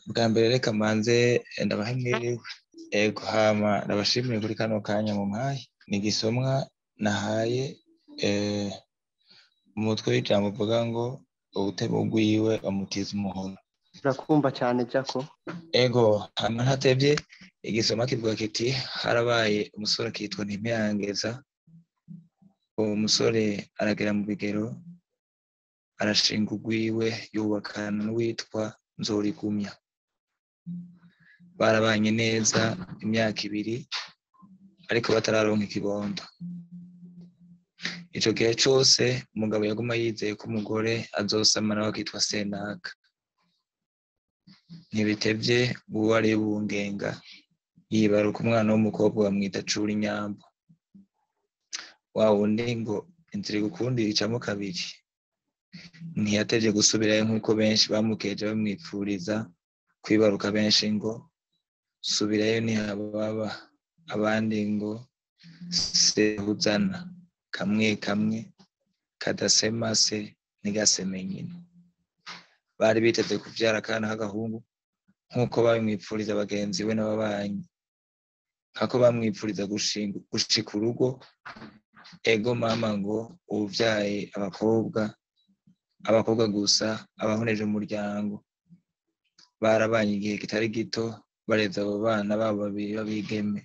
Bwa mbere reka mbanze ndabahe mwiriwe, ego hama ndabashimire kuri kano kanya mumpaye. Ni igisomwa nahaye umutwe w'ijambo uvuga ngo ubutebo bwiwe bamutiza umuhoro. Turakumva cyane Jaco. Ego hama ntatevye, igisomwa kivuga kiti harabaye umusore akitwa Ntimpeyangeza. Uwo musore aragera mu bigero, arashinga urwiwe, yubakana n'uwitwa Nzorigumya. Barabanye neza imyaka 2 ariko batararonka ikibondo. Ico gihe cose umugabo yaguma yizeye ko umugore azosama nawe akitwa Senaka. Ntibitevye uwo ari bungenga yibaruka umwana w'umukobwa bamwita Cura Inyambo. Wa wundi ngo inzira igukundira icamo kabiri. Ntiyatevye gusubirayo nk'uko benshi bamukeje bamwipfuriza kwibaruka, benshi ngo subirayo ntihababa, abandi ngo sehuzana kamwe kamwe kadasema se ntigaseme nyina. Bari biteze kuvyara akana k'agahungu nk'uko babimwipfuriza bagenzi we n'ababanyi, nkako bamwipfuriza gushika urugo. Ego mama ngo uwuvyaye abakobwa, abakobwa gusa abahoneje umuryango. Barabanye igihe kitari gito bareze abo bana babo babiri b'abigeme.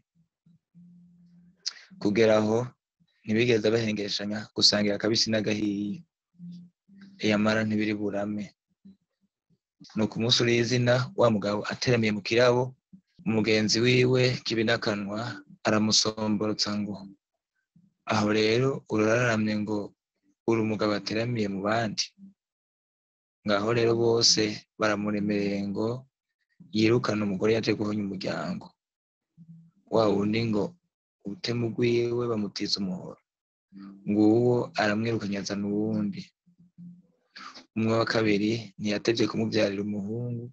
Kugera aho ntibigeze bahengeshanya gusangira akabisi n'agahiye, iyamara ntibiri burame. Nuko umunsi urizina wa mugabo ateramiye mu kirabo, umugenzi wiwe Kibinakanwa aramusomborotsa ngo aho rero urararamye ngo uri umugabo ateramiye mu bandi. Ngaho rero bose baramuremereye ngo yirukane umugore yaje guhonya umuryango. Wa wundi ngo ubutemu bwiwe bamutiza umuhoro, nguwo aramwirukanye azana uwundi. Umwe wa kabiri ntiyatevye kumuvyarira umuhungu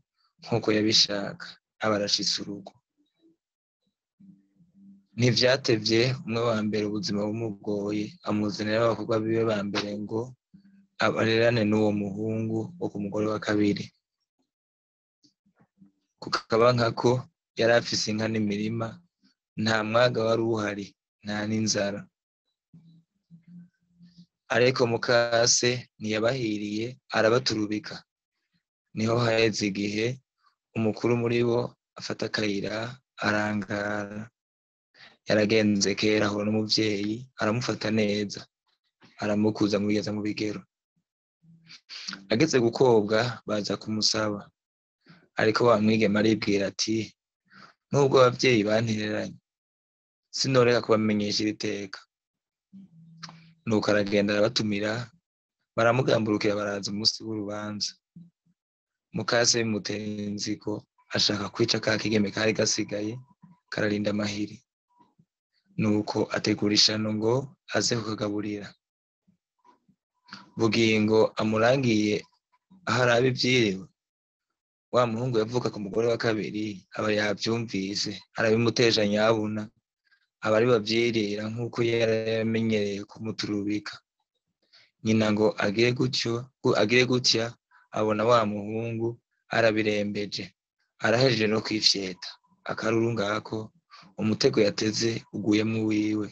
nk'uko yabishaka, aba arashitse urugo. Ntivyatevye umwe wa mbere ubuzima bumugoye, amuzanira abakobwa biwe ba mbere ngo abarerane n'uwo muhungu wo ku mugore wa kabiri. Kukaba nkako yari afise inka n'imirima, nta mwaga wari uhari, nta n'inzara. Ariko mukase ntiyabahiriye, arabaturubika. Niho haheze igihe umukuru muri bo afata akayira arangara. Yaragenze kera ahura n'umuvyeyi, aramufata neza, aramukuza amugeza mu bigero. Ageze gukobwa baza kumusaba, ariko wa mwigeme aribwira ati nubwo abavyeyi bantereranye sinoreka kubamenyesha iri teka. Nuko aragenda arabatumira, baramugamburukira baraza umunsi w'urubanza. Mukase bimutera inzigo, ashaka kwica ka kigeme kari gasigaye kararinda amahiri. Nuko ategura ishano ngo aze kukagaburira. Bugingo amurangiye aho araba ivyiriwe, wa muhungu yavuka ku mugore wa kabiri aba yavyumvise, arabimutesha nyabuna, aba ari bavyirira nk'uko yari yamenyereye kumuturubika. Nyina ngo agire gutya, abona wa muhungu arabirembeje, arahejeje no kwifyeta. Akaruru ngako umutego yateze uguyemwo uwiwe.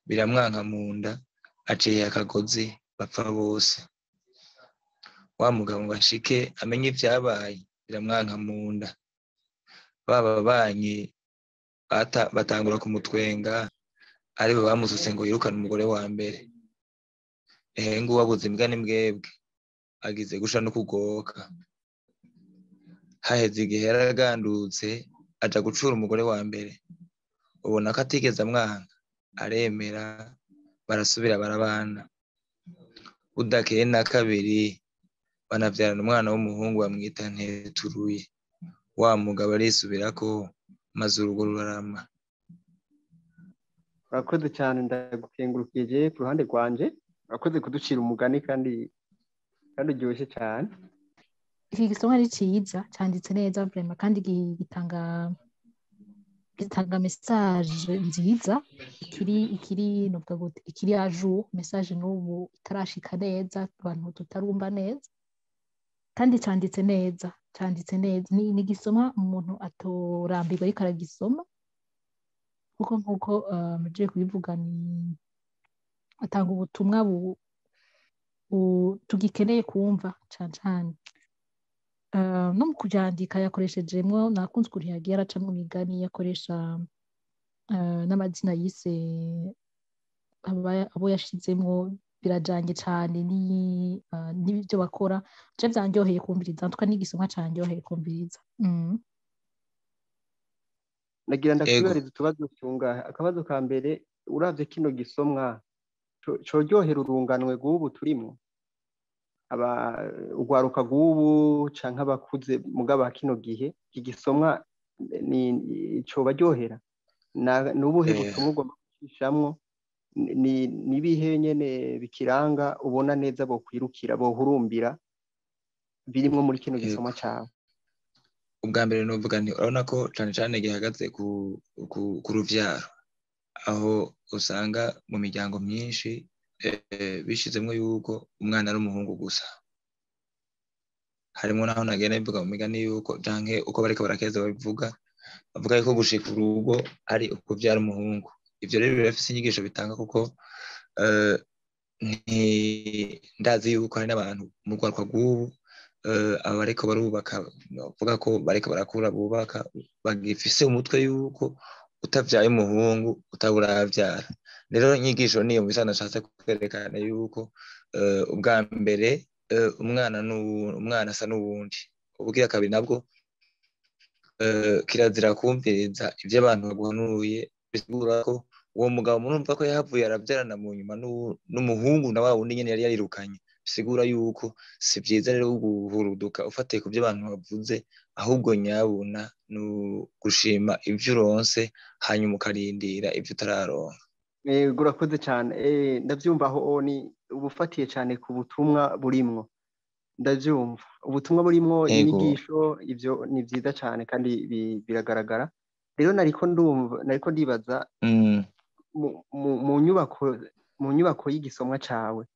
Biramwanka mu nda, aciye akagozi bapfa bose. Wa mugabo ngo ashike amenye ivyabaye, biramwanka mu nda. Ba babanyi batangura kumutwenga, aribo bamusutse ngo yirukane umugore wa mbere. Ehe nguwo abuze imbwa n'imbwebwe, agize gusha no kugoka. Haheze igihe yaragandutse aja gucura umugore wa mbere. Ubona ko atigeze amwanka, aremera, barasubira barabana. Budakeye na kabiri banavyarana umwana w'umuhungu bamwita Nteturuye. Wa mugabo arisubirako maze urugo rurarama. Urakoze cyane, ndagukengurukije ku ruhande rwanje. Urakoze kuducira umugani kandi Kandi uryoshye cyane. Iki gisomwa ari ciza, canditse neza vraiment, kandi gitanga message nziza ikiri, novuga gute, ikiri à jour, message n'ubu itarashika neza, abantu tutarumva neza, kandi canditse neza, canditse neza. Ni igisomwa umuntu atorambirwa ariko aragisoma, kuko nkuko mujeye kubivuga, ni atanga ubutumwa tugikeneye kumva cane cane. No mu kuvyandika yakoreshejemwo, nakunze ukuntu yagiye aracamwo imigani, yakoresha n'amazina yise abo yashizemwo, birajanye cane n'ibyo bakora. Je vyanryoheye kumviriza, ntwa n'igisomwa canryoheye kumviriza. Nagira ndakwibariza utubazo tungahe. Akabazo ka mbere: uravye kino gisomwa, coryohera urunganwe rw'ubu turimwo, aba urwaruka rw'ubu canke abakuze mugabo ba kino gihe, iki gisomwa ni cobaryohera? Ni ubuhe butumwa ugomba gucishamwo? Ni ibihe nyene bikiranga ubona neza bokwirukira, bohurumbira, birimwo muri kino gisomwa cawe? Ubwa mbere novuga nti urabona ko cane cane gihagaze ku ruvyaro, aho usanga mu miryango myinshi bishizemwo yuko umwana ari umuhungu gusa. Harimwo naho nagenda bivuga mu migani yuko, canke uko bariko barakeza babivuga, bavuga yuko gushika urugo ari ukuvyara umuhungu. Ivyo rero birafise inyigisho bitanga, kuko ndazi yuko hari n'abantu mu rwaruka rw'ubu, aba bariko barubaka, bavuga ko bariko barakura bubaka, bagifise umutwe yuko utavyaye umuhungu utaba uravyara. Rero inyigisho niyo mu bisanzwe nashatse kwerekana yuko ubwa mbere umwana umwana asa n'uwundi. Ubugira kabiri nabwo, kirazira kumviriza ivyo abantu baguhanuye. Bisigura ko uwo mugabo murumva ko yahavuye aravyarana mu nyuma n'umuhungu na wa wundi nyene yari yarirukanye. Bisigura yuko si vyiza rero guhuruduka ufatiye ku vyo abantu bavuze, ahubwo nyabuna ni ugushima ivyo uronse, hanyuma ukarindira ivyo utararonka. Yego, urakoze cyane. Ndabyumva aho ni ubufatiye cyane ku butumwa burimwo, ndabyumva ubutumwa burimwo, inyigisho. Ibyo ni byiza cyane kandi biragaragara. Rero nariko ndumva, nariko ndibaza mu nyubako y'igisomwa cawe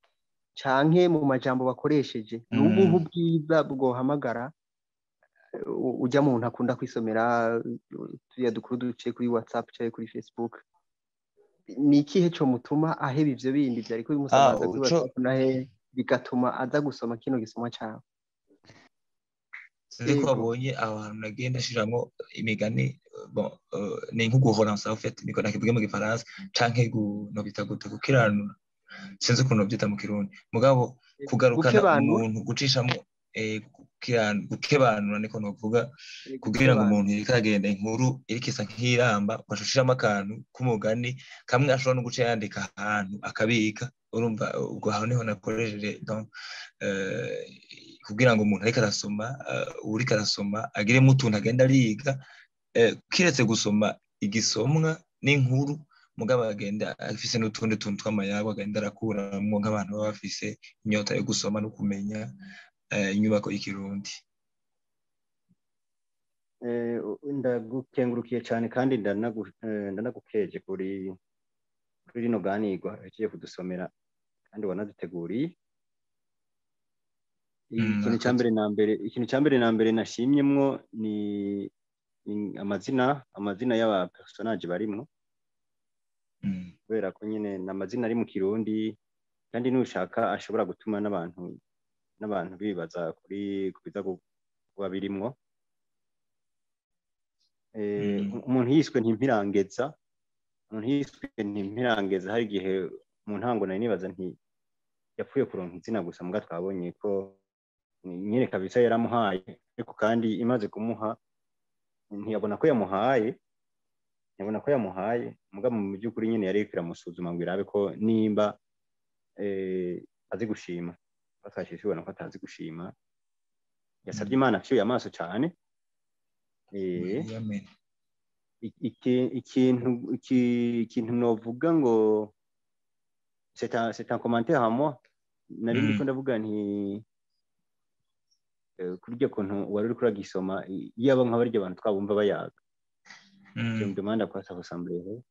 canke mu majambo bakoresheje, ni ubuhe ubwiza bwohamagara ujya muntu akunda kwisomera turiya dukuru duciye kuri WhatsApp canke kuri Facebook? Ni ikihe co mutuma aheba ivyo bindi vyariko bimusamaza kuri WhatsApp nahe, bigatuma aza gusoma kino gisomwa cawe? Sinzi ko wabonye aho hantu nagiye ndashiramwo imigani. Bon, ni nko guhoransa en fait, niko nakivuge mu gifaransa, canke nobita gute, gukiranura, sinzi ukuntu novyita mu Kirundi, mugabo kugarukana Gukebanura. umuntu, gucishamo gukebanura niko novuga, kugira ngo Gukebanura. umuntu iriko aragenda, inkuru iriko isa nk'iramba, ugaca ushiramo akantu k'umugani kamwe ashobora no guca yandika ahantu akabika. Urumva ubwo aho niho nakoresheje, donc kugira ngo umuntu ariko arasoma, uwuriko arasoma agiremo utuntu agenda ariga, kiretse gusoma igisomwa n'inkuru, mugabo agenda afise n'utundi tuntu tw'amayabo agenda arakuramwo, nk'abantu baba bafise inyota yo gusoma no kumenya inyubako y'ikirundi. Ndagukengurukiye cyane kandi ndanagukeje kuri rino ganirwa uhejeje kudusomera kandi wanaduteguriye. Ikintu cya Murakoze. mbere na mbere, ikintu cya mbere na mbere nashimyemwo ni amazina y'aba personnage barimwo, kubera ko nyine ni amazina ari mu Kirundi, kandi nushaka ashobora gutuma n'abantu bibaza kuri kubiza kuba birimwo. Umuntu yiswe Ntimpirangeza, umuntu yiswe Ntimpirangeza, hari igihe mu ntango nari nibaza nti yapfuye kuronka izina gusa, muga twabonye ko nyine kabisa yaramuhaye, ariko kandi imaze kumuha ntiyabona ko yamuhaye, ntiyabona ko yamuhaye, muga mu by'ukuri nyine yari iriko iramusuzuma ngo irabe ko nimba azi gushima. Batwashije tubona ko atazi gushima, yasabye Imana aciye amaso cane. Amen. Ikintu novuga ngo c'est un commentaire à moi, nari ndiko ndavuga nti Kurya kuntu wari uriko uragisoma, iyaba nka barya abantu twabumva bayaga. Je me demande à quoi ça ressemblerait.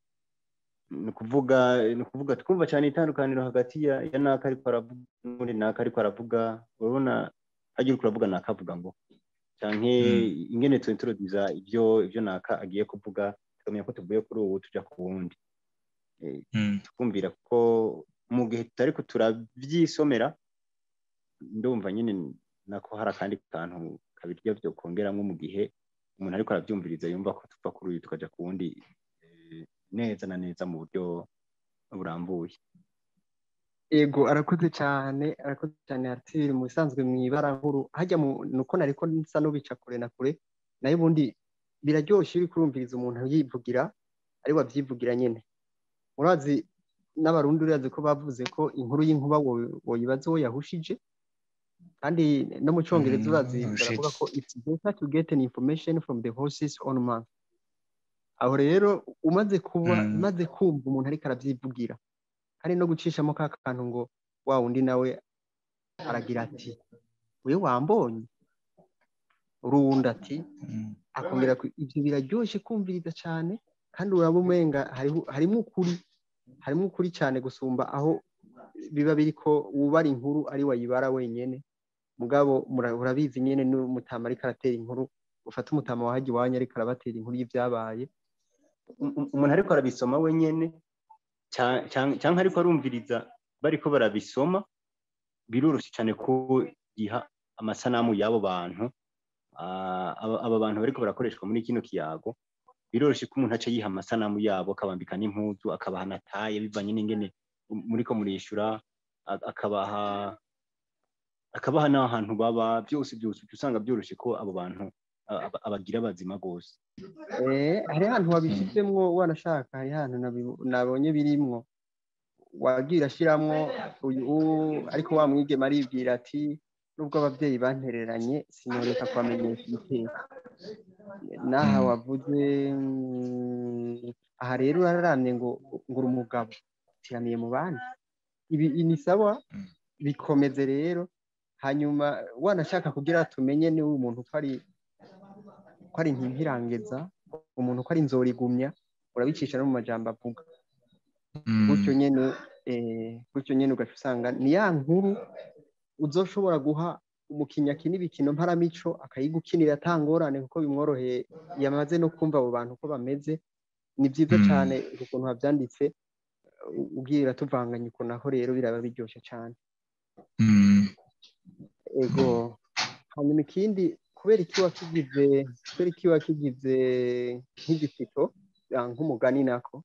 Ni ukuvuga twumva cyane itandukaniro hagati ya naka ariko aravuga n'undi naka ariko aravuga. Urabona hagira uriko uravuga, naka avuga ngo canke ingene tuintroduza ivyo naka agiye kuvuga, tukamenya ko tuvuye kuri ubu tuja ku wundi. Tukumvira ko mu gihe tutariko turavyisomera, ndumva nyine nako hari akandi kantu kabirya vyo kongeramwo mu gihe umuntu ariko aravyumviriza, yumva ko tuva kuri uyu tukaja ku wundi neza na neza mu buryo burambuye. Ego, arakoze cyane, arakoze cyane Arthur. Mu bisanzwe mu ibara nkuru hajya mu nuko nariko nsa n'ubica kure na kure, nayo ubundi biraryoshye iyo uriko urumviriza umuntu yivugira, ari wavyivugira nyene. Urazi n'Abarundi, urazi ko bavuze ko inkuru y'inkuba woyibaza uwo yahushije. Kandi no mu Congereza urazi baravuga ko "It's better to get an information from the horse's own mouth." Aho rero umaze kuba umaze kumva umuntu ariko aravyivugira, kandi no gucishamo ka kantu ngo wa wundi nawe aragira ati: "We wambonye uruwundi," ati akongera ivyo biraryoshe kumviriza cyane, kandi uraba umenga harimo ukuri, harimo ukuri cyane gusumba aho biba biriko wubara inkuru ari wayibara wenyene. Mugabo urabizi nyene, n'umutama ariko aratera inkuru, ufata umutama wahaji iwanyu ariko arabatera inkuru y'ivyabaye. Umuntu ariko arabisoma wenyene canke ariko arumviriza bariko barabisoma, biroroshye cyane ko yiha amasanamu y'abo bantu. Aba bantu bariko barakoreshwa muri kino kiyago, biroroshye ko umuntu aca yiha amasanamu yabo, akabambika n'impuzu, akabaha na taille bivanye n'ingene muriko murishura, akabaha n'ahantu baba, byose byose. Uca usanga byoroshye ko abo bantu abagira bazima rwose. Hari ahantu wabishizemwo, wanashaka hari ahantu nabonye birimwo, wagira ashiramwo uyu ariko wa mwigeme aribwira ati: "Nubwo abavyeyi bantereranye, sinoreka kubamenyesha iteka." N'aha wavuze aha rero uraramye ngo uri umugabo utiramiye mu bandi, ibi ni sawa. Bikomeze rero. Hanyuma wanashaka kugira tumenye niba umuntu ko ari ntimpirangeza, umuntu ko ari nzorigumya, urabicisha no mu majambo avuga gutyo nyene. Gutyo nyene ugaca usanga ni ya nkuru uzoshobora guha umukinnyi akina ibikino mparamico, akayigukinira atangorane, kuko bimworoheye, yamaze no kumva abo bantu uko bameze. Ni byiza cyane ukuntu wabyanditse, ubwira tuvanganye ukuntu, aho rero biraba biryoshye cyane. Ego. Hanyuma ikindi, kubera iki wakigize nk'igitito, nk'umugani nako?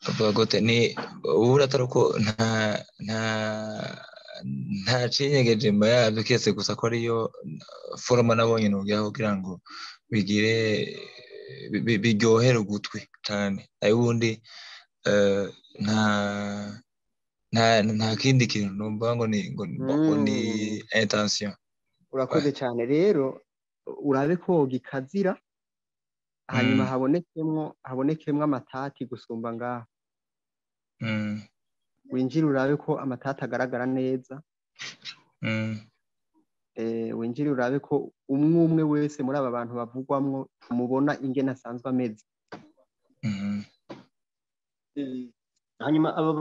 Bavuga gute, ni ubura atari uko nta cinyegeje inyuma yabyo, keretse gusa ko ariyo forme nabonye nogeraho kugira ngo bigire biryohere ugutwi cane. Nayo ubundi nta kindi kintu numva ngo ni intention. Urakoze cyane. Rero urabe ko wogikazira, hanyuma habonekemwo amatati gusumba ngaha. Winjire urabe ko amatati agaragara neza. Winjire urabe ko umwe umwe wese muri aba bantu bavugwamwo tumubona ingene asanzwe ameze. Hanyuma aba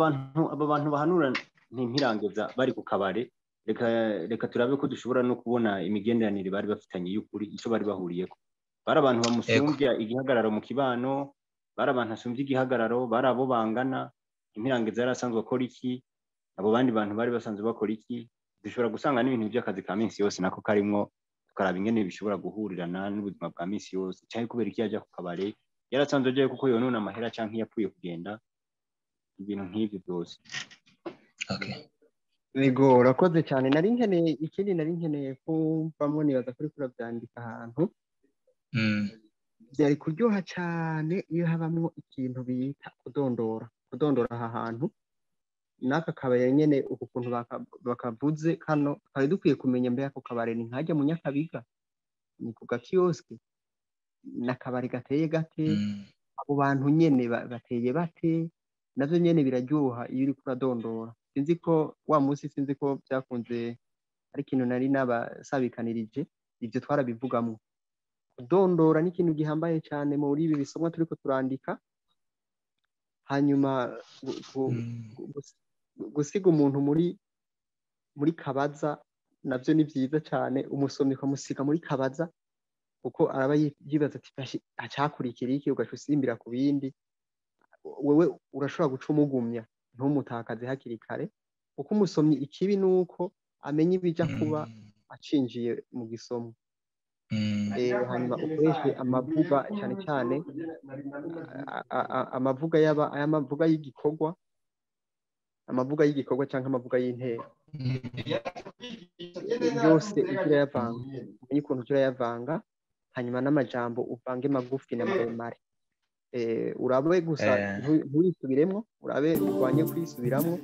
bantu bahanura ntimpirangiza bari ku kabare, reka turabe ko dushobora no kubona imigenderanire bari bafitanye y'ukuri, icyo bari bahuriyeko. Bari abantu bamusumbya igihagararo mu kibano, bari abantu asumbya igihagararo, bari abo bangana? Impirangiza yari asanzwe akora iki? Abo bandi bantu bari basanzwe bakora iki? Dushobora gusanga n'ibintu by'akazi ka minsi yose nako karimwo, tukaraba ingene bishobora guhurirana n'ubuzima bwa minsi yose. Cyangwa kubera iki yaja ku kabare? Yari asanzwe ajayo kuko yonona amahera, canke yapfuye kugenda? Ibintu nk'ibyo byose. Okay. Yego, urakoze cyane. Nari nkeneye ikindi, nari nkeneye kumvamwo, nibaza kuri kurabyandika ahantu. Byari kuryoha cyane iyo habamwo ikintu bita kudondora aha hantu n'aka kabare nyene, uku kuntu bakavuze kano. Twari dukwiye kumenya mbere ako kabare ni nkajya mu Nyakabiga, ni ku gakiyosike, ni akabari gateye gate? Abo bantu nyene bateye bate? Navyo nyene biraryoha iyo uriko uradondora. Sinzi ko wa munsi, sinzi ko byakunze, ari ikintu nari nabasabikanirije, ivyo twarabivugamwo. Kudondora ni ikintu gihambaye cyane muri ibi bisomwa turiko turandika. Hanyuma gusiga umuntu muri kabaza navyo ni vyiza cyane. Umusomyi ukamusiga muri kabaza, kuko araba yibaza ati "Bashi, acakurikira iki?" Ugaca usimbira ku bindi. Wewe urashobora guca umugumya, ntumutakaze hakiri kare, kuko umusomyi ikibi ni uko amenya ibija kuba acinjiye mu gisomo. Hanyuma ukoreshe amavuga cyane cyane, amavuga yaba aya mavuga y'igikorwa, amavuga y'igikorwa cyangwa amavuga y'intera, yose ujye urayavanga, umenye ukuntu ujya urayavanga. Hanyuma n'amajambo uvange magufi na maremare. Urabe gusa ntuyisubiremwo, urabe urwanye kuyisubiramwo.